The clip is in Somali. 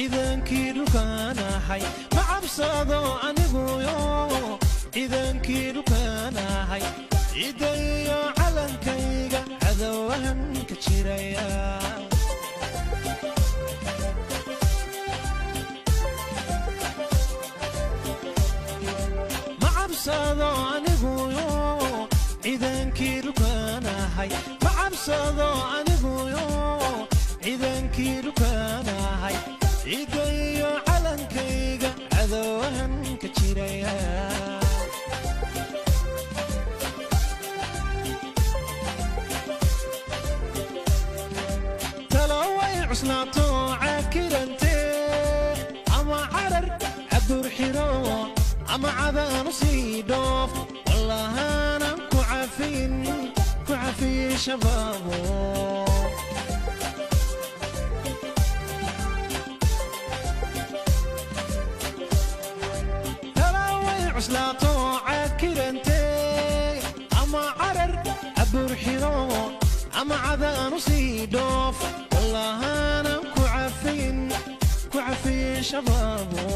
Ciidankii dhulkaanahay, ma cabsado aniguyo. Ciidankii dhulkaanahay, ciidayo calankayga cadowahan ka jiraya. Ma cabsado aniguyo, ciidankii dhulkaanahay. Ma cabsado aniguyo, ciidankii dhulkaanahay, ciidayo calankayga cadowahan ka jiraya. Talo way cuslaato caakirante, ama carar cabuur xiro, ama cadaanu sii dhoof. Wallahaanan ku cafin, ku cafiyin shabaabo. Talo way cuslaato caakirante, ama carar cabuur xiro, ama cadaanu sii dhoof. Wallahaanan ku cafin, ku cafiyin shabaabo.